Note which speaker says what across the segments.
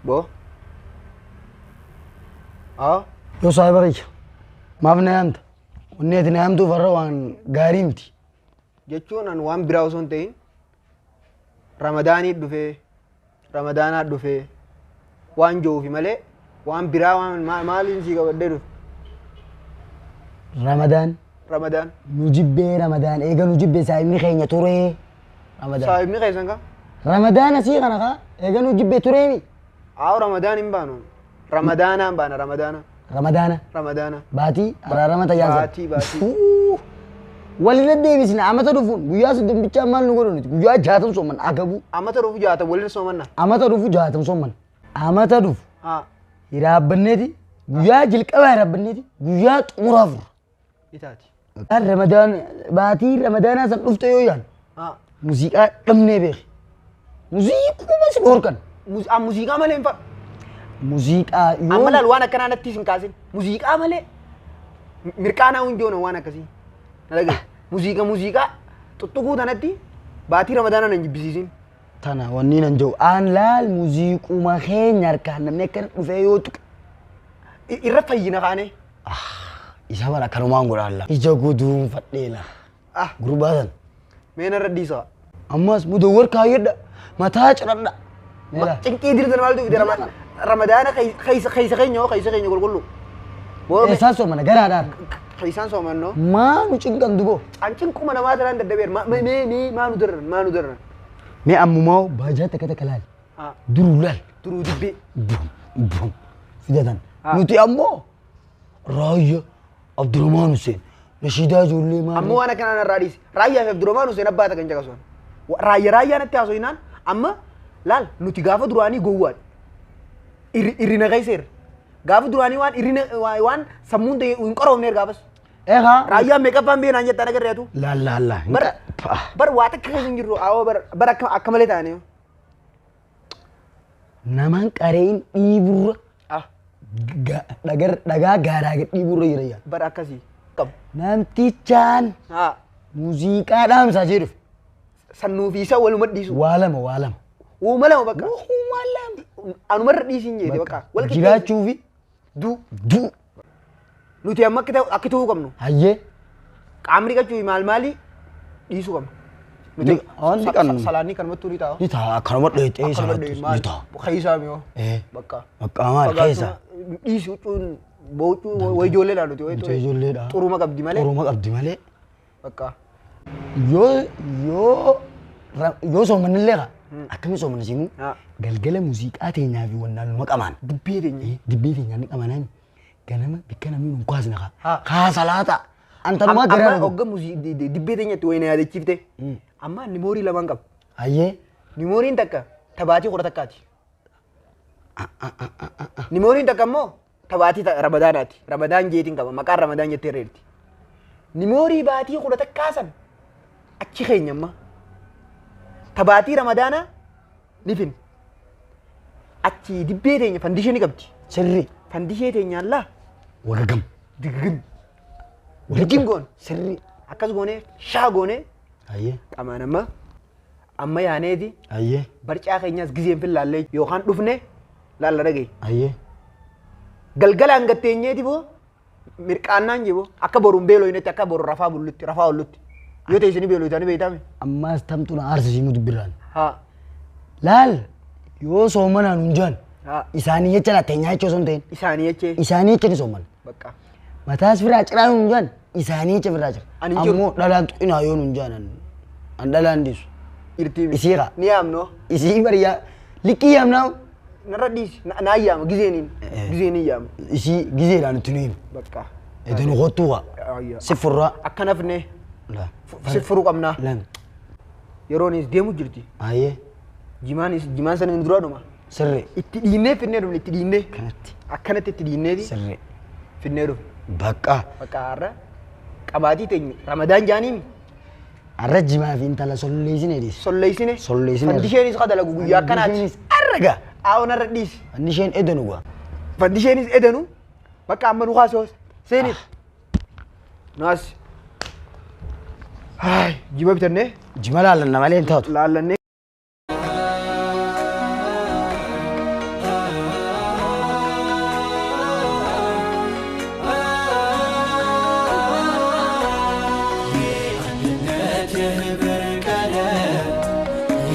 Speaker 1: Boo. Haa.
Speaker 2: Yoo saahiba kiyya maaf na yaamta? Wanni ati na yaamtuuf har'a waan gaarii miti.
Speaker 1: Jechuun an waan biraa osoo hin ta'in Ramadaanii dhufee Ramadaanaa dhufee waan jiruufi malee waan biraa waan maaliin sii qabadhee dhufe.
Speaker 2: Ramadaan
Speaker 1: Ramadaan.
Speaker 2: nu jibbee Ramadaan eega nu jibbee saahibni keenya turee. Ramadaan.
Speaker 1: Saahibni keessan kaa?
Speaker 2: Ramadaan asii kana kaa eega nu jibbee tureemi.
Speaker 1: Haa Ramadaan hin baanu. Ramadaanaan baana Ramadaana.
Speaker 2: Ramadaana.
Speaker 1: Ramadaana.
Speaker 2: Baatii araarama tajaajila.
Speaker 1: Baatii baatii.
Speaker 2: Walirra deebisna amata dhufuun guyyaa soddombichaa maal nu godhu nuti guyyaa 60 sooman agabuu.
Speaker 1: Amata dhufu 60 walirra soomanna.
Speaker 2: Amata dhufu 60 sooman. Amata dhufu.
Speaker 1: Haa.
Speaker 2: Hiraabbanneeti guyyaa jalqabaa hiraabbanneeti guyyaa xumuraa furra.
Speaker 1: Itaati.
Speaker 2: Ramadaan baatii Ramadaanaa san dhufte yoo yaan
Speaker 1: Haa.
Speaker 2: muuziqaa dhabnee beeki. Muuziquma si dhorkan.
Speaker 1: Muuziqaa malee hin fadhu.
Speaker 2: Muuziqaa yoo.
Speaker 1: Amma laal waan akkanaa natti hin kaasin. Muuziqaa malee mirqaanaa hunjoona waan akkasii. Na dhagaye. Muuziqaa muuziqaa tuttuquu tanatti baatii Ramadaanaa nan jibbisiisin.
Speaker 2: Tana wanni nan jiru aan laal muuziquma keenya harkaan namni akkana dhufee yoo tuqe.
Speaker 1: Irra fayyina kaane.
Speaker 2: Isa bara kanumaan godhaalla. Ija guduunfadheela.
Speaker 1: Ah.
Speaker 2: Gurbaa san.
Speaker 1: Mee narra dhiisaa.
Speaker 2: Ammas mudawwar kaayyadha. Mataa ciradha.
Speaker 1: Cinqii dirtan maaltu fide Ramadaana keessa keenya hoo keessa keenya qulqullu.
Speaker 2: Eessaan soomana garaadhaan.
Speaker 1: Keessaan soomannoo.
Speaker 2: Maa nu cinqan duboo.
Speaker 1: An cinquma namaa tanaan dadhabeera. Mee mee maa nu darran maa nu darran.
Speaker 2: Mee ammumaa baajaa takka takka laal. Duruu laal.
Speaker 1: Duruu dibbee.
Speaker 2: Bum bum fidatan. Nuti ammoo Raayyaa Abdurrahmaan Hussein nashiidaa ijoollee maal.
Speaker 1: Ammoo waan akkanaa narraa dhiisi. Raayyaa fi Abdurrahmaan Hussein abbaa takka hin caqasuun. Raayyaa raayyaa natti haasofnaan amma laal nuti gaafa duraanii gowwaadha. Irrina keessa Gaafa duraanii waan irrina waan sammuun ta'e hin qaroomneer gaafas.
Speaker 2: Egaa.
Speaker 1: Raayyaan meeqaffaan beenaan jettaan agarreetu.
Speaker 2: Laal laal laal.
Speaker 1: Bar bar waa takka keessa hin jirru awoo bar bar akka malee ta'anii.
Speaker 2: Namaan qareen dhiiburra. Dhagaa gaaraa gad dhiiburra jira yaa.
Speaker 1: Bar akkasii qabu.
Speaker 2: Namtichaan muuziqaa dhaamsaa jee dhufe.
Speaker 1: Sannuu fi isa waluma dhiisu.
Speaker 2: Waa lama waa lama.
Speaker 1: Uuma lama bakka.
Speaker 2: Uuma lama.
Speaker 1: Anumarra dhiisiin jeete bakka. Wal qixxeessi.
Speaker 2: Jiraachuu fi
Speaker 1: Du.
Speaker 2: Du.
Speaker 1: Nuti amma akka ta'uu qabnu.
Speaker 2: Hayyee.
Speaker 1: Qaamni dhiqachuu maal maali dhiisuu qabna. Nuti
Speaker 2: Waan dhiqannu.
Speaker 1: Salaanni kanumatti ni ta'a.
Speaker 2: Ni ta'a akkanuma dheexee
Speaker 1: Akkanuma
Speaker 2: salaattu
Speaker 1: dheexee
Speaker 2: ni ta'a.
Speaker 1: Keessaa mi'oo. Bakka.
Speaker 2: Bakka maal keessa.
Speaker 1: Dhiisi huccuun boochuu wayi ijoolleedha nuti wayi
Speaker 2: Nuti ijoolleedha.
Speaker 1: Xuruma qabdi malee.
Speaker 2: Xuruma qabdi malee.
Speaker 1: Bakka.
Speaker 2: Yoo yoo yoo soomanillee kaa akkami soomanna siimuu galgala muuziqaa teenyaa fi wannaan numa qamaan.
Speaker 1: Dibbee teenya.
Speaker 2: Dibbee teenyaa ni qamanaan ganama bikka namni nun kaasna kaa. Kaa salaata. Antanumaa garaa
Speaker 1: Amma hogga dibbee teenyatti wayina yaadachiifte. Amma nimoorii lamaan qaba.
Speaker 2: Hayyee.
Speaker 1: Nimooriin takka tabaatii 11ti. Nimooriin takka immoo tabaatii Ramadaanaati. Ramadaan jeetiin qaba. Maqaan Ramadaan jettee reerti. Nimoorii baatii 11 san achi keenya amma. Tabaatii Ramadaanaa ni finna. Achi dibbee teenya fandishee ni qabdi.
Speaker 2: Sirrii.
Speaker 1: Fandishee teenyaan laa.
Speaker 2: Wagagam.
Speaker 1: Digigim. Digigim goone.
Speaker 2: Sirrii.
Speaker 1: Akkas goone shaa goone.
Speaker 2: Hayyee.
Speaker 1: Qamaan amma amma yaaneeti.
Speaker 2: Hayyee.
Speaker 1: Barcaa keenyas gizeen fillaallee yookaan dhufne laalla dhagaye.
Speaker 2: Hayyee.
Speaker 1: Galgalaan gatteenyeeti boo mirqaannaan jiboo akka boruun beelooyinetti akka boru rafaa bullutti rafaa ollutti. Yoo ta'e isin beelooyitanii beeytaame.
Speaker 2: Ammaas tamtu na aarsisii mutu birraan.
Speaker 1: Haa.
Speaker 2: Laal yoo soomanaan hin jaan.
Speaker 1: Haa.
Speaker 2: Isaanii jecha laa teenyaa jecha osoo hin ta'in.
Speaker 1: Isaanii jechee.
Speaker 2: Isaanii jecha ni sooman.
Speaker 1: Bakka.
Speaker 2: Mataas firaa ciraa hin jaan isaanii jecha firaa cira.
Speaker 1: Ani hin jiru.
Speaker 2: Ammoo dhalaan tuqinaa yoo nun jaan an dhalaan dhiisu.
Speaker 1: Irtii.
Speaker 2: Isii kaa.
Speaker 1: Ni yaamnoo.
Speaker 2: Isii bariyaa liqqii yaamnaa.
Speaker 1: Narra dhiisi naa yaama gizeeniin. Gizeeniin yaama.
Speaker 2: Isii gizeedhaan itti nu himi.
Speaker 1: Bakka.
Speaker 2: Itti nu kottuu kaa. Si furraa.
Speaker 1: Akka nafne. Si furuu qabnaa.
Speaker 2: Lan.
Speaker 1: Yeroonis deemu jirti.
Speaker 2: Hayyee.
Speaker 1: Jimaanis jimaan sana inni duraa dhuma.
Speaker 2: Sirrii.
Speaker 1: Itti dhiinnee finnee dhufne itti dhiinnee.
Speaker 2: Kanatti.
Speaker 1: Akkanatti itti dhiinneeti.
Speaker 2: Sirrii.
Speaker 1: Finnee dhufne.
Speaker 2: Bakka.
Speaker 1: Bakka har'a qabaatii teenya Ramadaan jaaniin.
Speaker 2: Har'a jimaa fi intala solleessine dhiisi.
Speaker 1: Solleessine.
Speaker 2: Solleessine.
Speaker 1: Fandisheenis ka dalagu guyyaa akkanaati.
Speaker 2: Fandisheenis arga.
Speaker 1: Aawon har'a dhiisi.
Speaker 2: Fandisheen edanu gaa.
Speaker 1: Fandisheenis edanu. Bakka amma nu kaasoo seenis. Naas. Jima bitannee.
Speaker 2: Jima laallanna malee hin taatu.
Speaker 1: Laallannee.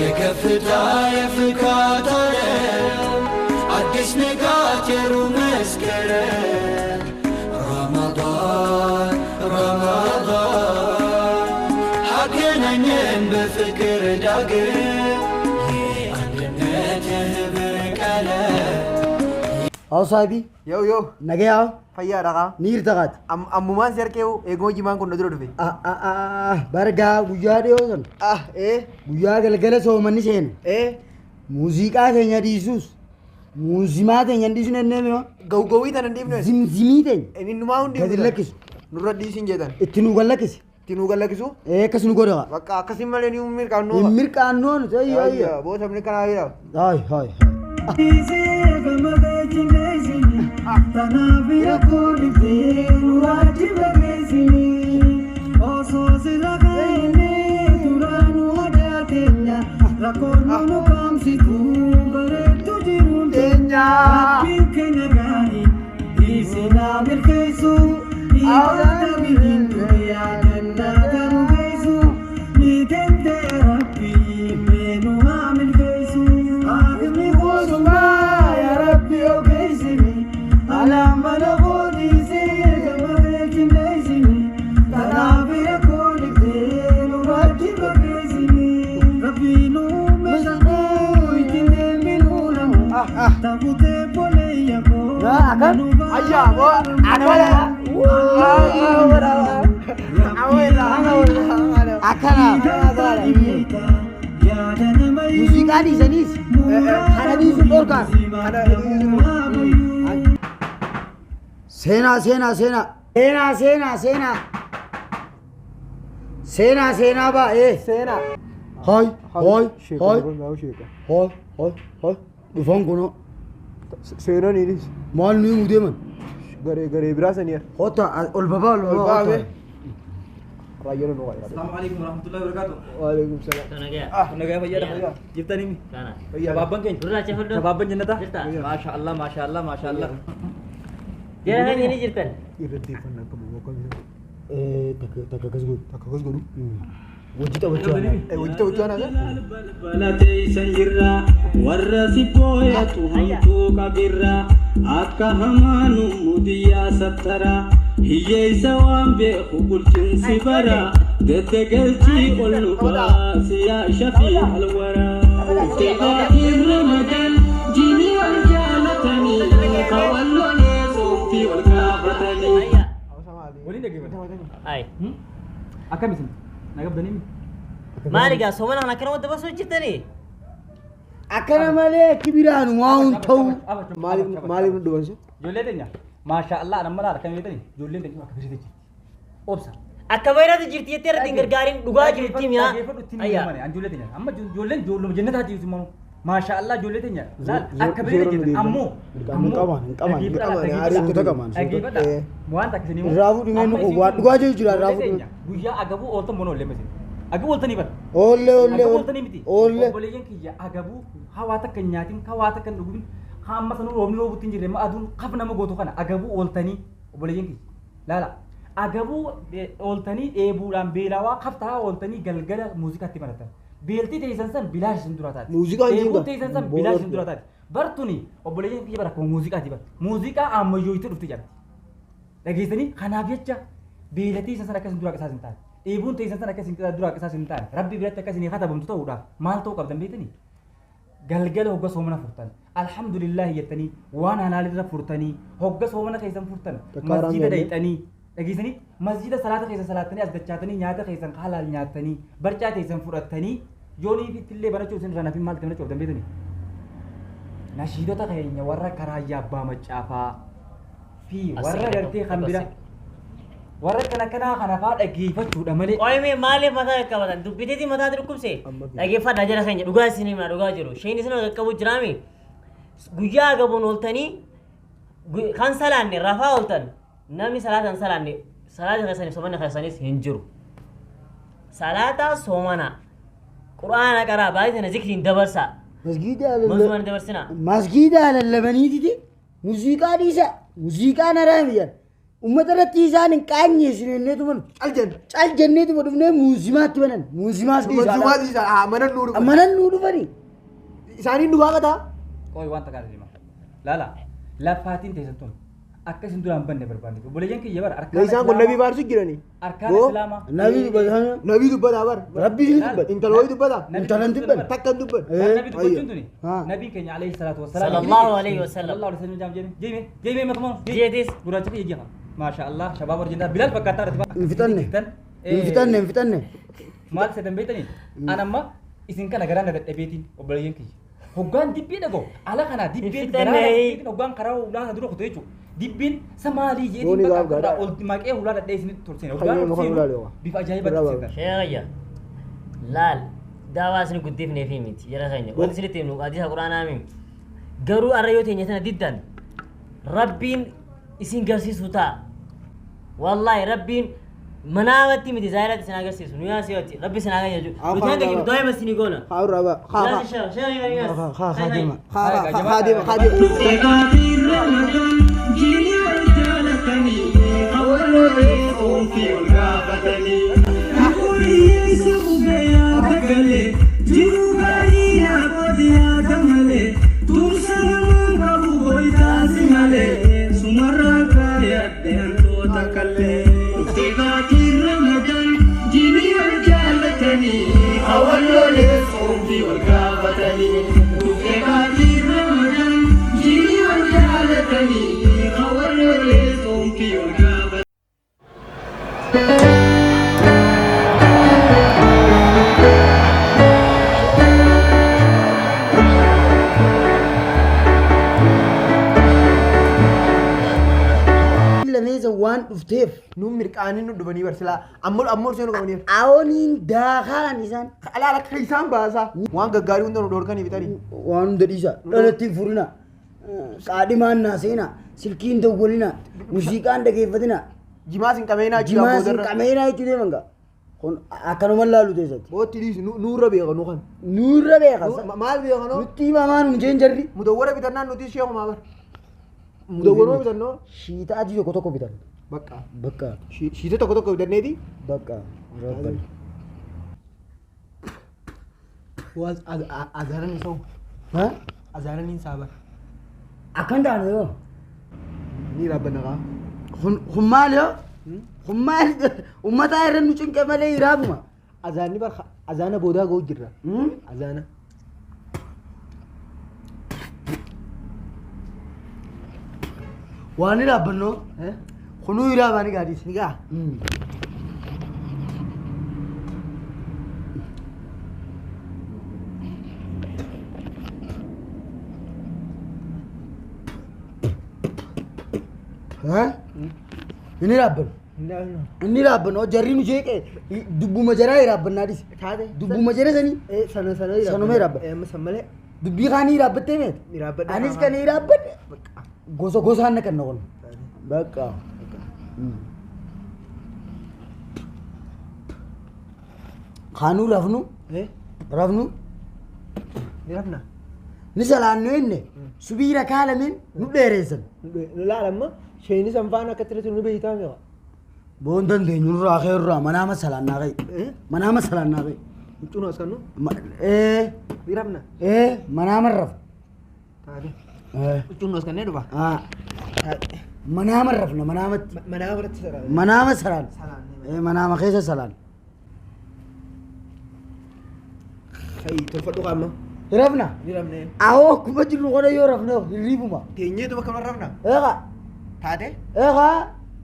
Speaker 3: የከፍታ የፍካት ዓለም አዲስ ንጋት የሩህ መስከረም ረመዳን ረመዳን አገናኘን በፍቅር ዳግም የአንድነት የህብር ቀለም
Speaker 2: Hausaabii
Speaker 1: Yoo yoo
Speaker 2: nagayaa
Speaker 1: fayyaa dhaqaa.
Speaker 2: ni hirtaqaati.
Speaker 1: Ammumaan si harkee eeguma jimaan kun na dura dhufe.
Speaker 2: Bargaa guyyaa dhiyoo san
Speaker 1: Ah ee
Speaker 2: guyyaa galgala soomanni seenu
Speaker 1: ee
Speaker 2: muuziqaa teenya dhiisuus muuzimaa teenya hin dhiisnu ennee mi'oo
Speaker 1: gawgawii tana hin dhiifne.
Speaker 2: zimzimii teenya
Speaker 1: Inni numaa hundi
Speaker 2: gadi lakkisu
Speaker 1: Nurra dhiisin jedhan.
Speaker 2: itti nu gallakisi
Speaker 1: Itti nuu gallakkisu.
Speaker 2: ee akkas nu godha
Speaker 1: Bakka akkasii malee ni mirqaannoo.
Speaker 2: hin mirqaannoo nuti ayyo ayyo
Speaker 1: Boosa mirqanaa jira.
Speaker 2: hay hay akkam
Speaker 1: Ayyaa boo akkana.
Speaker 2: Akkana muuziqaa dhiisaniis kana dhiisuun dhorkaan seenaa seenaa seenaa seenaa seenaa seenaa seenaa seenaa baa ee
Speaker 1: Seenaa.
Speaker 2: hay hay hay hay hay hay dhufan kunoo
Speaker 1: Seenaan inis
Speaker 2: maal nuyi mudeeman
Speaker 1: garee garee biraa saniya.
Speaker 2: hota ol babaa ol
Speaker 1: Ol
Speaker 2: babaa
Speaker 1: babaa
Speaker 2: hota.
Speaker 1: bee. Raayyaan nu qaqqaba.
Speaker 4: السلام عليكم ورحمة الله وبركاته.
Speaker 1: Waalaikum salaam.
Speaker 5: Kana
Speaker 4: Nagaa fayyaadha. Jirtanii mi?
Speaker 5: Kana.
Speaker 4: Shabaabban keenya.
Speaker 5: Gurraacha furdoo.
Speaker 4: Shabaabban jannata.
Speaker 5: Jirta.
Speaker 4: Maasha Allah, maasha Allah, maasha Allah.
Speaker 5: Jara keenya ni jirtan.
Speaker 1: Irratti uffannaa qabu boqqoon
Speaker 2: Eh, takka takka akkas godhu
Speaker 1: takka akkas godhu.
Speaker 2: Hojii taphachuu
Speaker 4: Jirtanii mi?
Speaker 1: Hojii taphachuu anaa
Speaker 6: Balateessan jirra warra si booyatu hamtuu qabirra akka hamaanu mudiyyaa sattara hiyyeessa waan beeku bulchiinsi bara deddegalchii ol nu baasi yaa shafii alwara. Ittibaatiin Ramadaan jiini wal jaalatanii kawallolee suufii wal gaafatanii.
Speaker 5: Ayya.
Speaker 4: Waliin dhaggeeffatu.
Speaker 5: Ay.
Speaker 4: Akkam isin? Nagaa mi?
Speaker 5: Maali gaa soomana kana akkana wanta basoo jirtanii?
Speaker 2: Akkana malee akki biraan waa hin ta'u.
Speaker 1: Maaliif maaliif nu dhufansu?
Speaker 4: Ijoollee teenya. Maasha Allah, nama laala kan beektani. Ijoolleen teenya akka birrii jirti. Obsa.
Speaker 5: Akka bayratu jirti jettee irratti hin gargaarin dhugaa jirti mi'a.
Speaker 4: Dhaggeeffadhu ittiin
Speaker 5: Ayya.
Speaker 4: himamane. An ijoollee teenya. Amma ijoolleen ijoolluma jannataa jirti immoo. Maasha Allah, ijoollee teenya. Laal akka birrii jirti. Ammoo.
Speaker 2: Hin qaban, hin qaban, hin
Speaker 1: qaban,
Speaker 2: suuta qaban, suuta.
Speaker 4: Dhaggeeffadha. Waan takka isin himu.
Speaker 2: Irraa fuudhimee nu waan dhugaa jiru jira irraa fuudhimee.
Speaker 4: Guyyaa agabuu ooltan bona oollee mesin. Agabuu ooltanii bara.
Speaker 2: Oollee oollee
Speaker 4: Agabuu ooltanii miti.
Speaker 2: oollee.
Speaker 4: Obboleeyyan kiyya agabuu hawaa takka hin nyaatin, hawaa takka hin dhugin, hamma sanuu roobni roobutti hin jirre amma aduun kaf nama gootu kana agabuu ooltanii obboleeyyan kiyya. Laala agabuu ooltanii dheebuudhaan beelawaa kaftaa ooltanii galgala muuziqaatti baratan. Beeltii teessan san bilaash isin dura taati.
Speaker 1: Muuziqaan
Speaker 4: Dheebuun
Speaker 1: jiru
Speaker 4: teessan san bilaash isin dura taati. Bartuni obboleeyyan kiyya bara akkuma muuziqaati bara. Muuziqaa ammayyooyitti dhufti jedhamti. Dhageessanii kanaaf jecha beelatii isa sana akkas hin duraa qisaas hin taane. Dheebuun teessan sana akkas hin duraa qisaas hin taane. Rabbi biratti akkas hin katabamtu ta'uudhaaf maal ta'uu qabdan beektanii? Galgala hogga soomana furtan. Alhamdulillahi jettanii waan halaalirra furtanii hogga soomana keessan furtan
Speaker 1: Takka haaraam
Speaker 4: masjida
Speaker 1: nyaanne.
Speaker 4: dhayxanii dhageessanii masjida salaata keessan salaattanii as dachaatanii nyaata keessan halaal nyaattanii barcaa teessan fudhattanii yoonii fi ittillee banachuu isin irraa nafin maal itti banachuu qabdan beektanii? Nashiidota keenya warra karaa abbaa macaafaa fi warra gartee kan bira warra kana kanaa kana faa dhaggeeffachuudha malee.
Speaker 5: Qoyimee maaliif mataa qaqqabatan? Dubbiteetii mataa dhukkubse? Dhaggeeffadhaa jara keenya dhugaa isin himna dhugaa jiru. Isheen isin qaqqabu jiraami. Guyyaa agabuun ooltanii kan salaanne rafaa ooltan namni salaata hin salaanne salaata keessaniif soomana keessanis hin jiru. Salaata soomana quraana qaraa baay'ee sana zikriin dabarsaa.
Speaker 2: Masgiida
Speaker 5: Manzumaan dabarsinaa.
Speaker 2: Masgiida lallabaniititi muuziqaa dhiisa. Muuziqaan haraami jedhan. Uummata irratti isaan hin qaanyeessinenneetuma
Speaker 1: Cal jenna.
Speaker 2: Cal jenneetuma dhufnee muuzimaatti banan. Muuzimaas dhiisaa.
Speaker 1: Muuzimaa dhiisaa. Manan nuu dhufan.
Speaker 2: Manan nuu dhufani.
Speaker 1: Isaaniin nu gaafataa?
Speaker 4: Qoy waan takkaa hima. Laala lafaatiin teessan tun akka isin duraan banne barbaanne. Obboleeyyan kiyya bara arkaan
Speaker 1: Isaan kun nabii baarsu jirani.
Speaker 4: Arkaan islaamaa.
Speaker 2: Nabii dubbataa.
Speaker 1: Nabii dubbataa bara.
Speaker 2: Rabbi isin dubbata.
Speaker 1: Intala wayii dubbataa.
Speaker 2: Intalan dubbanne.
Speaker 1: Takka hin dubbanne.
Speaker 4: Nabii dubbachuun tuni. Nabiin keenya alayhi salaatu wassalaam.
Speaker 5: Sallallahu alayhi wasallam.
Speaker 4: Sallallahu alayhi wasallam jeeme jeeme jeeme matumaa.
Speaker 5: Jeetis.
Speaker 4: Gurraacha kiyya jeeqa. Maasha Allah shabaab warjinaa Bilaal fakkaataa irratti.
Speaker 2: Hin fixanne. Hin fixanne hin fixanne.
Speaker 4: Maal seetan beektanii? An amma isin kana garaan na dadhabeetiin obboleeyyan kiyya. Hoggaan dibbii dhagoo ala kanaa dibbeen garaa hoggaan karaa hulaa kana dura kutu jechuudha. Dibbiin samaalii jeetiin bakka irraa ol maqee hulaa dhadhee isinitti tolsine. Hoggaan ol seenu bifa ajaa'ibaatti seetan.
Speaker 5: Sheekayya laal daawaa isin guddifnee fi miti jara keenya wanti isinitti himnu hadiisa quraanaa miti. Garuu arra yoo teenya tana diddan rabbiin isin garsiisu ta'a. Wallaahi rabbiin manaamatti miti zaayiratti isin agarsiisu nu yaasiyootti rabbi isin agarsiisu nuti hanga jiru daa'ima isin goona.
Speaker 1: Haa irraa ba'a. Haa
Speaker 5: Yaa sheekh
Speaker 2: Haa haa deema.
Speaker 1: haa haa deema haa deema.
Speaker 6: Dhufee Ramadan jiini wal jaalatanii hawwaloolee oomfii ol gaafatanii. Hiyyeessa bugayaa tagalee jiruu gaarii yaaqooti yaada malee tumsa namaan qabu goytaasi malee sumarraa kaayadde hantoota kallee. Dhufee Ramadan jiini wal jaalatanii hawwaloolee oomfii ol gaafatanii. Dhufee Ramadan jiini wal jaalatanii hawwaloolee oomfii ol gaafatanii.
Speaker 2: Lameessa waan dhufteef.
Speaker 1: Nuun mirqaanii nu dhufanii barsilaa. Amma amma ol seenuu qabaniif.
Speaker 2: Awooniin daakaan isaan.
Speaker 1: Alaala akka isaan baasaa. Waan gaggaarii hunda nu dhorkanii bitanii.
Speaker 2: Waan hunda dhiisa. Dhalatti hin furina. Qaadhimaan naa seenaa. Silkiin dawwalina. Muuziqaan dhageeffatina.
Speaker 1: Jimaas hin qabeenaa jechuudha
Speaker 2: Jimaas hin
Speaker 1: boodarra.
Speaker 2: qabeenaa jechuu deeman gaa. Kun akkanuma laalu teessatti.
Speaker 1: Bootti dhiisi nurra beeka nu kan.
Speaker 2: Nurra beeka.
Speaker 1: Maal beeka noo?
Speaker 2: Nutti himamaa nuun jeen jarri.
Speaker 1: Mudawwara bitannaan nuti sheekumaa bara. Mudawwaruma bitannoo?
Speaker 2: Shiita adii tokko tokko bitan.
Speaker 1: Bakka.
Speaker 2: Bakka.
Speaker 1: Shiita tokko tokko bitanneeti.
Speaker 2: Bakka. Rabban.
Speaker 1: Azaanan isaa.
Speaker 2: Ha?
Speaker 1: Azaanan isaa bara.
Speaker 2: Akkan taane yoo.
Speaker 1: Ni raabbanna kaa.
Speaker 2: Kun maal yoo? Kun maal? Uummataa irra nu cinqe malee hiraabuma.
Speaker 1: Azaanni bara azaana boodaa ga'u jirra. Azaana.
Speaker 2: Waan ni dhaabbannoo? Kunuu hiraabaa ni gaadis.
Speaker 1: Ni gaa.
Speaker 2: Inni dhaabbannu. Inni dhaabbannu jarri nu jeeqe dubbuma jaraa hiraabbannaa dhis.
Speaker 1: Taate.
Speaker 2: Dubbuma jara sanii.
Speaker 1: Sana sana
Speaker 2: Sanuma hiraabbanna.
Speaker 1: San malee.
Speaker 2: Dubbii kaanii hiraabbattee meeti?
Speaker 1: Hiraabbadha.
Speaker 2: Anis kan hiraabbadhe gosa gosaan na kan na qolma. Bakka. Kaanuu rafnu. Rafnu.
Speaker 1: Ni rafna.
Speaker 2: Ni salaannu inni subii rakaa lameen nu dheeressan.
Speaker 1: Nu laalamma sheeni san faana akka tiratu nu beeytaa meeqa.
Speaker 2: Boon dandeenyu nurraa kee irraa manaama salaannaa ka'e. Manaama salaannaa ka'e.
Speaker 1: Huccuu as kannu. Ni rafna.
Speaker 2: Manaama raf.
Speaker 1: Taate. Huccuun as kannee dhufa.
Speaker 2: Manaama rafna manaamatti.
Speaker 1: Manaama irratti salaanne.
Speaker 2: Manaama salaan. Manaama keessa salaan.
Speaker 1: Kai tolfadhu qaama.
Speaker 2: Rafna.
Speaker 1: Ni rafne.
Speaker 2: Awoo akkuma jirru kana yoo rafne hirriibuma.
Speaker 1: Teenyeetu bakka rafna.
Speaker 2: Eegaa.
Speaker 1: Taate.
Speaker 2: Eegaa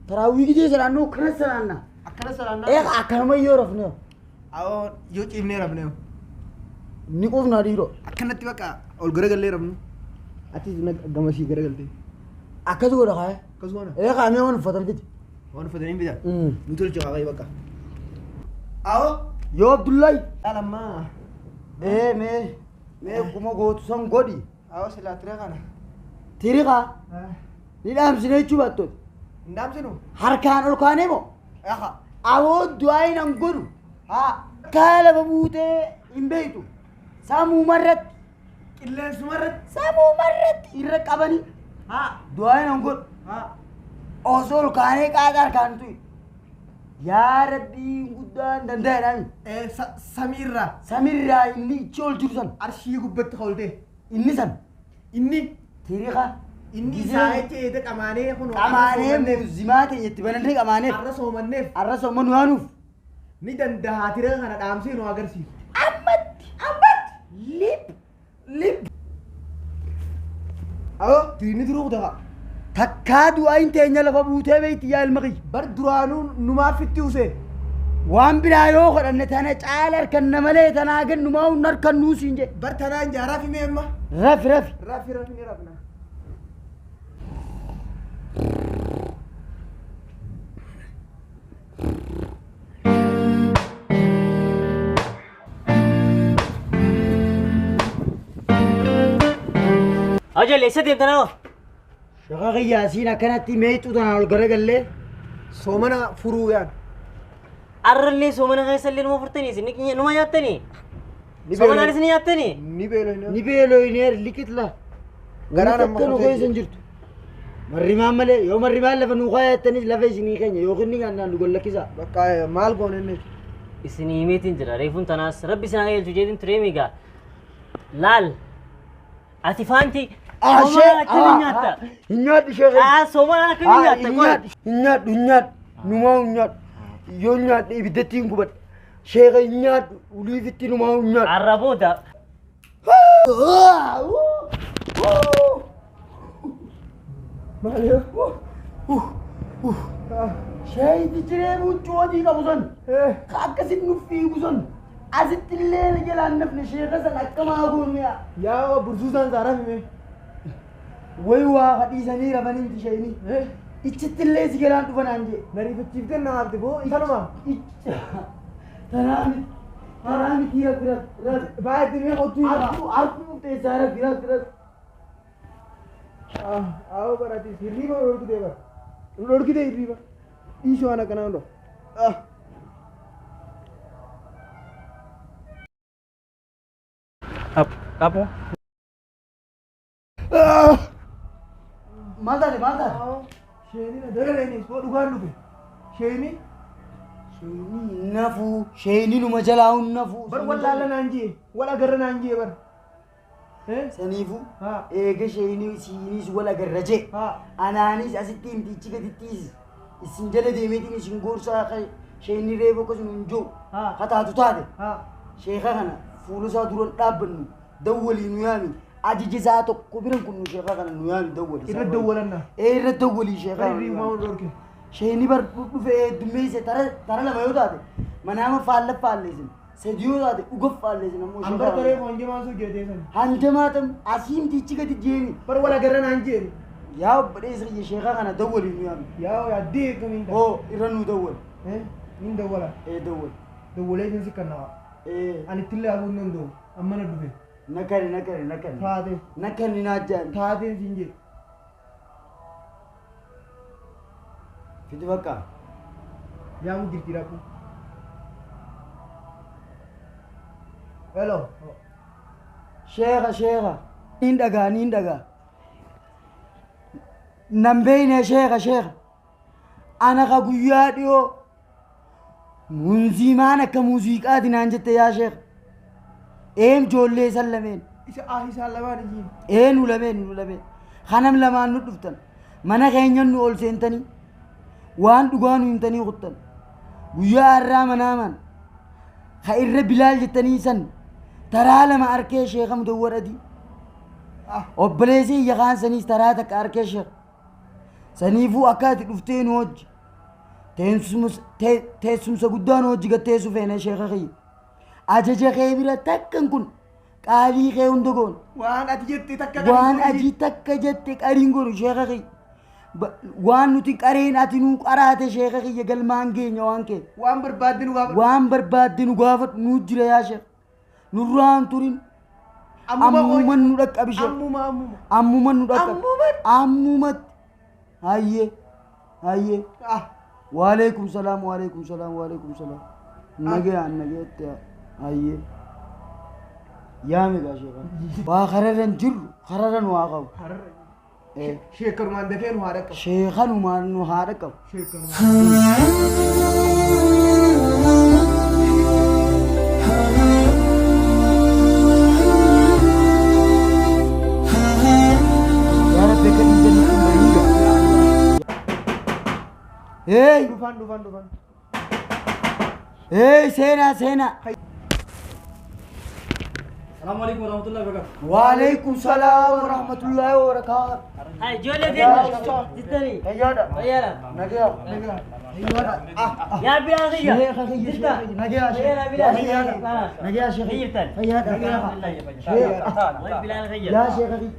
Speaker 2: taraawwii gijee salaannu akkana salaanna.
Speaker 1: Akkana salaanna.
Speaker 2: Eegaa akkanuma yoo rafne.
Speaker 1: Awoo yoo ciifnee rafne.
Speaker 2: Ni qufnaa dhiiroo.
Speaker 1: Akkanatti bakka ol garagallee rafnu. Atis gamasii garagaltee.
Speaker 2: Akkas godha kaaya.
Speaker 1: Akkas goona.
Speaker 2: Eegaa mee waan uffatan fiti.
Speaker 1: Waan uffatanii bitan. Nu tolcha kaayee bakka. Awoo.
Speaker 2: Yoo Abdullahi.
Speaker 1: Alammaa.
Speaker 2: Mee mee kuma gootu san godhi.
Speaker 1: Awoo silaa tire kana.
Speaker 2: Tiriqaa. Ni dhaamsine jechuu baattooti.
Speaker 1: Hin dhaamsinu.
Speaker 2: Harkaan ol kaanee moo?
Speaker 1: Eegaa.
Speaker 2: Awoo du'aa hin godhu.
Speaker 1: Haa.
Speaker 2: Kaa lafa buutee hin beektu. Samuumarratti.
Speaker 1: Qilleensumarratti.
Speaker 2: Samuumarratti irra qabanii.
Speaker 1: Haa.
Speaker 2: Du'aa hin godhu.
Speaker 1: Haa.
Speaker 2: Osoo ol kaanee qaaxa harkaan tuyi. Yaa Rabbii guddaan danda'edhaan.
Speaker 1: Samiirraa.
Speaker 2: Samiirraa inni ichi ol jiru san.
Speaker 1: Arshii gubbatti holte.
Speaker 2: Inni san.
Speaker 1: Inni.
Speaker 2: Tiriqa.
Speaker 1: Inni isaa jecha eeda qamaanee kun.
Speaker 2: Qamaanee muuzimaa ta'e itti banannee qamaaneef.
Speaker 1: Arra soomanneef.
Speaker 2: Arra soomannu yaanuuf.
Speaker 1: Ni danda'a tiriqa kana dhaamsee nu agarsiisu.
Speaker 2: Ammatti. Ammatti. Lip. Lip.
Speaker 1: Awoo tiriinni turuu kutaa.
Speaker 2: Takkaa du'aa hin teenya lafa buutee beekti yaa ilma kiyya.
Speaker 1: Bar duraanuu numaaf itti usee.
Speaker 2: Waan biraa yoo godhanne tana caala harkanna malee tanaa gannumaa hun harkannuu siin jedhe.
Speaker 1: Bar tanaan jaaraaf himee amma.
Speaker 2: Rafi rafi.
Speaker 1: Rafi rafi ni rafna.
Speaker 5: Ajalle eessa deemtan hoo?
Speaker 2: Shaqa qiyyaasiin akkanatti meexxuu tanaan ol garagallee.
Speaker 1: Soomana furuu yaan.
Speaker 5: Arrallee soomana keessallee numa furtanii isin numa nyaattanii? Soomanaanis ni nyaattanii?
Speaker 1: Ni beelofne.
Speaker 2: Ni beelofneer liqitla.
Speaker 1: Garaan amma
Speaker 2: Akka nu keessa hin jirtu. Marrimaan malee yoo marrimaan lafa nu kaayattanis lafa isinii keenya yookiin ni nyaannaan nu gollakkisaa.
Speaker 1: Bakka maal goone inni?
Speaker 5: Isinii himeetiin jira reefuun tanaas rabbi isin haa qajeelchu jeetiin turee miigaa. Laal ati faanti soomanaan akkamiin nyaatta?
Speaker 2: Hin nyaadhu sheekee.
Speaker 5: Aa soomanaan akkamiin nyaatta?
Speaker 2: Hin nyaadhu hin nyaadhu hin nyaadhu numaa hin nyaadhu yoo nyaadhe ibiddatti hin gubadha. Sheekee hin nyaadhu uliifitti numaa hin nyaadhu.
Speaker 5: Arra booda
Speaker 2: Sheeyiti jiree huccuu adii qabu san akkasitti nu fiigu san asitti illee jalaan nafne sheeka san akka maa goonu yaa.
Speaker 1: Yaa bursuusaan saaraaf himee.
Speaker 2: Way waa kadhiisanii rafanii isheenii. Ichitti illee si jalaan dhufanaan jee.
Speaker 1: Nariifachiiftee namaaf boo tanuma.
Speaker 2: Tanaa miti. Tanaa miti rafi rafi rafi.
Speaker 1: Baay'ee mee qotuu
Speaker 2: Harkuu harkuu murteessaa rafi rafi rafi.
Speaker 1: Awoo baratis hirriiba nu dhorkitee bara. Nu dhorkitee hirriiba. Dhiisoo waan akkanaa hundoo.
Speaker 4: Qabu.
Speaker 2: Maal taate maal taate?
Speaker 1: Sheeni na dagaleenis boo dhugaan dhufe. Sheeni
Speaker 2: Sheenii nafuu sheenii numa jalaa hun nafuu.
Speaker 1: bar wallaala naan jee wal agarra naan jee bar.
Speaker 2: Saniifuu eega sheenii siiniis wal agarra jee. Anaanis asitti himtichi gadittiis isin jala deemeetiin isin gorsaa sheenii reefu akkasuma hin jiru. Hataatu taate. Sheeka kana fuula isaa dura dhaabbannu dawwalii nu yaami. Ajaja isaa tokko biran kun nu sheeka kana nu yaami dawwalii.
Speaker 1: Irra dawwalanna.
Speaker 2: Ee irra dawwalii sheeka kana.
Speaker 1: Hirriibumaa nu dhorke.
Speaker 2: Sheenii bar dhufee heddummeesse tara lama yoo taate manaama faalla faalleessin sadi yoo taate dhuga faalleessin ammoo
Speaker 1: An bar taree hanjamaan sun jeetee san.
Speaker 2: Hanjamaa tam asiin tichi gadi jeeni.
Speaker 1: Bar wal agarra naan jeeni.
Speaker 2: Yaa obboleessa kiyya sheeka kana dawwalii nu yaami.
Speaker 1: Yaa yaaddee akkamiin ta'a.
Speaker 2: Hoo irra nu dawwali.
Speaker 1: Nin dawwala.
Speaker 2: Ee dawwali.
Speaker 1: Dawwalee isin si kannaa. Ani ittillee haasuu hin danda'u. Amma na dhufe.
Speaker 2: Nakari nakari nakari.
Speaker 1: Taatee.
Speaker 2: Nakari naa jaani.
Speaker 1: Taateen siin jedhe.
Speaker 2: Fidi bakka.
Speaker 1: Yaamu jirti rakkoo. Hello.
Speaker 2: Sheeka sheeka. Niin dhagaa niin dhagaa. Nan beeyne sheeka sheeka. Ana ka guyyaa dhiyoo munziimaan akka muuziqaati naan jette yaa sheeka. Eem ijoollee isan lameen.
Speaker 1: Isa ah isaan lamaan iyyuu.
Speaker 2: Ee nu lameen nu lameen. Kanam lamaan nu dhuftan. Mana keenya nu ol seentanii. Waan dhugaa nu himtanii kuttan. Guyyaa har'aa manaaman. Ka irra bilaal jettanii san taraa lama arkee sheeka mudawwar adii. Obboleessi iyya kaan saniis taraa takka arkee sheeka. Saniifuu akka ati dhuftee nu hojji. Teessumsa guddaa nu hojji gatteessu feene sheeka kiyya. Ajaja kee bira takkan kun qaalii kee hunda goon.
Speaker 1: Waan ati jette takka
Speaker 2: Waan ati takka jette qariin goonu sheeka kiyya. Waan nuti qareen ati nuu qaraate sheeka kiyya galmaan geenya waan kee.
Speaker 1: Waan barbaadde nu gaafadhu.
Speaker 2: Waan barbaadde nu gaafadhu nuu jira yaa sheeka. Nurraa hin turin. Ammuma nu dhaqqabi sheeka.
Speaker 1: Ammuma ammuma.
Speaker 2: Ammuma nu dhaqqabi. Ammumatti. Hayyee hayyee. Waalaikum salaam waalaikum salaam waalaikum salaam. Nagayaan nagayatti hayyee. Yaa meeqa sheeka. Waa kararra hin jirru kararra nu haa qabu.
Speaker 1: Sheekkanumaan dafee nu haa dhaqqabu.
Speaker 2: Sheekanumaan nu haa dhaqqabu.
Speaker 1: Sheekkanumaan.
Speaker 2: Yaa Rabbi akka dhiigan nutti hin bahin gaa. Hey!
Speaker 1: Dhufaan dhufaan dhufaan.
Speaker 2: Hey seenaa seenaa.
Speaker 4: Salaamu alaikum warahmatullahi wabarakatuh.
Speaker 2: Waalaikum salaam warahmatullahi wabarakaatu.
Speaker 5: Hai ijoollee teenya jirtanii
Speaker 2: Fayyaadha.
Speaker 5: fayyaadha.
Speaker 2: Nagaya. Fayyaadha.
Speaker 5: Yaa Bilaal kiyya.
Speaker 2: Sheekha kiyya
Speaker 5: Jirta?
Speaker 2: sheekha kiyya. Nagaya
Speaker 5: Fayyaadha Bilaal.
Speaker 2: Fayyaadha. Nagaya sheekha kiyya.
Speaker 5: Jirtan?
Speaker 2: Fayyaadha. Sheekha.
Speaker 5: Way Bilaal kiyya.
Speaker 2: Yaa sheekha kiyya.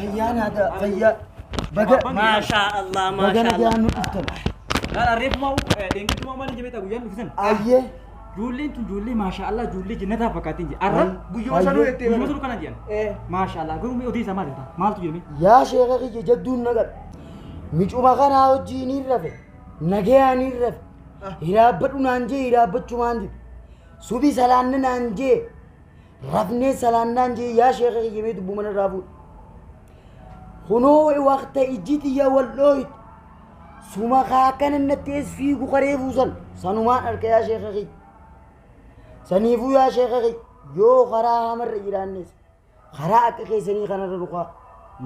Speaker 2: Fayyaan haadha fayyaa. Baga
Speaker 5: Maashaa Allah
Speaker 2: baga
Speaker 5: maashaa Allah.
Speaker 2: nagayaan nu dhuftan.
Speaker 4: Laala reefumaa dheengaddumaa maal hin jebeeta guyyaan dhufisan.
Speaker 2: Ayyee.
Speaker 4: Ijoolleen tun ijoollee maashaa Allah ijoollee jannataa fakkaatiin jira. Arra
Speaker 1: Guyyuma sanuu jettee
Speaker 4: guyyuma
Speaker 1: bara.
Speaker 4: sanuu kana jedhan. Maashaa Allah garuu mee odii isaa maal ta'a? Maaltu jedhame?
Speaker 2: Yaa sheekha kiyya jadduun nagadha. Micuma kanaa wajjiin hin rafe. Nagayaan hin rafe. Hiraabbadhu naan jee hiraabbachumaan dide. Subii salaanna naan jee. Rafnee salaannaan jee yaa sheekha kiyya mee dubbuma narraa fuudhe. Kunoo waqta ijji tiyya wal dhooytu. Suma kaakana natti es fiigu karee buusan. Sanumaan harka yaa sheekha kiyya. Saniifuu yaa sheekha kiyya yoo karaa hamarra jiraannes karaa akka keessanii kanarra dhukaa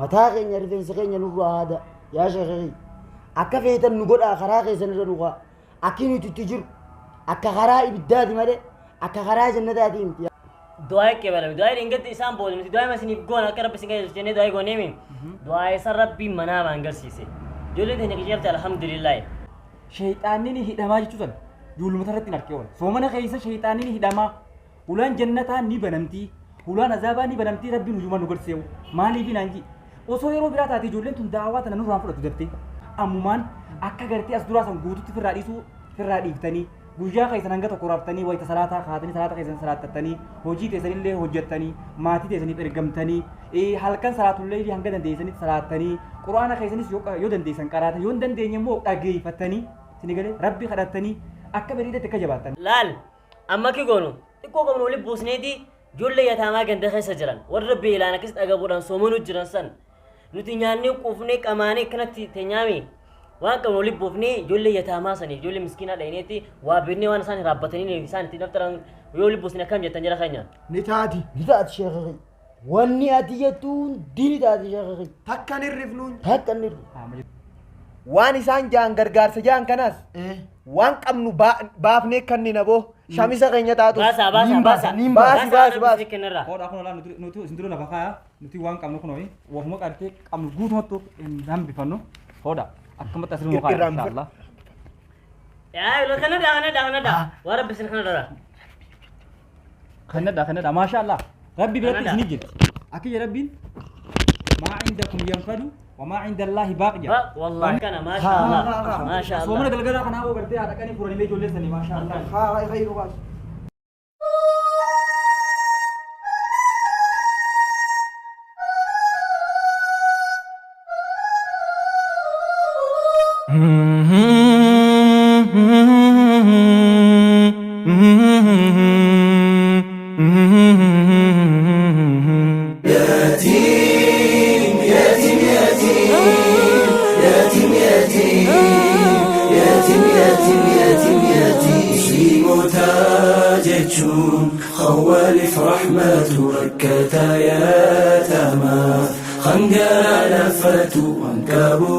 Speaker 2: mataa keenya rifeensa keenya nurraa haada yaa sheekha kiyya. Akka feetan nu godhaa karaa keessanirra dhukaa akki nuti itti jiru akka karaa ibiddaati malee akka karaa jannataati miti.
Speaker 5: Du'aa qeebalame. Du'aa dhingatti isaan booda nuti du'aa isiniif goona akka rabbi isin qajeelchu jennee du'aa gooneemi. Du'aa isa rabbiin manaa waan garsiise. Ijoolleen teenya qajeelte alhamdulillah.
Speaker 4: Sheexaanni ni hidhamaa jechuu sana ijoollumata irratti hin argee oola. Soomana keessa sheexaanni ni hidhamaa. Hulaan jannataa ni banamtii. Hulaan azaabaa ni banamtii rabbiin hujumaa nu garseewu. Maaliif naan ji? Osoo yeroo biraa taate ijoolleen tun daawwaa tana nurraan fudhatu daftee. Ammumaan akka gartee as duraa san guututti firraa dhiisuu firraa dhiiftanii guyyaa keessan hanga tokko raftanii wayita salaataa kaatanii salaata keessan salaattattanii hojii teessanillee hojjettanii maatii teessaniif ergamtanii halkan salaatullee hanga dandeessanitti salaattanii quraana keessanis yoo dandeessan qaraatan yoo hin dandeenye immoo dhageeffattanii isin galee rabbi kadhattanii akka bareedatti akka jabaattan.
Speaker 5: Laal amma ki goonu xiqqoo qabnu walitti buusneeti ijoollee yataamaa ganda keessa jiran warra beelaan akkas dhagabuudhaan soomanuu jiran san nuti nyaannee quufnee qamaanee akkanatti teenyaami waan qabnu walitti buufnee ijoollee yataamaa saniif ijoollee miskiinaa dhahineetti waa binnee waan isaan raabbatanii isaan itti naftaran yoo walitti buusne akkam jettan jara keenya.
Speaker 1: Ni taati.
Speaker 2: Ni taati sheekha kiyya. Wanni ati jettu hundi ni taati sheekha kiyya.
Speaker 1: Takka hin rifnuun.
Speaker 2: Takka hin rifnu.
Speaker 1: Waan isaan jaan gargaarsa jaan kanaas waan qabnu baafnee kanneen aboo shamisa keenya taatu.
Speaker 5: Baasaa baasaa
Speaker 2: Niin baasa,
Speaker 5: baasaa.
Speaker 2: niin
Speaker 1: baasa. Baasi, baasi, baasi.
Speaker 5: Kennarraa.
Speaker 4: Hodhaa kun olaa nuti isin dura lafa kaayaa nuti waan qabnu kunoo wafuma qartee qabnu guutumatti hin hambifannu hodha akkamatti asirra nu kaayaa inshallah.
Speaker 5: Yaa kanadhaa kanadhaa kanadhaa waan rabbi isin kanadhaa.
Speaker 4: Kennadha kennadha maasha Allah rabbi biratti
Speaker 5: Kennadha.
Speaker 4: isinii jirti akka jedhe rabbiin maa cindakum yanfadu wamaa cinda allaahi baaq jedha.
Speaker 5: Wallahi kana maashaa Allah maashaa
Speaker 4: Soomana
Speaker 5: Allah.
Speaker 4: galgalaa kanaa hoo gartee haadha qanii furanii ijoollee sanii maasha Allah.
Speaker 1: Haa haa baasi.
Speaker 3: Musliimota jechuun khawwalif rahmatu rakkata yaatamaaf hangara laffatu waan qabu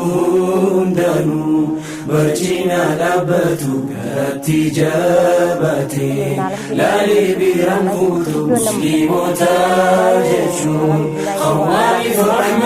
Speaker 3: hundaanuu barcina dhaabbatu garatti jabaate laalee biraan fuutu musliimota jechuun khawwalif rahmatu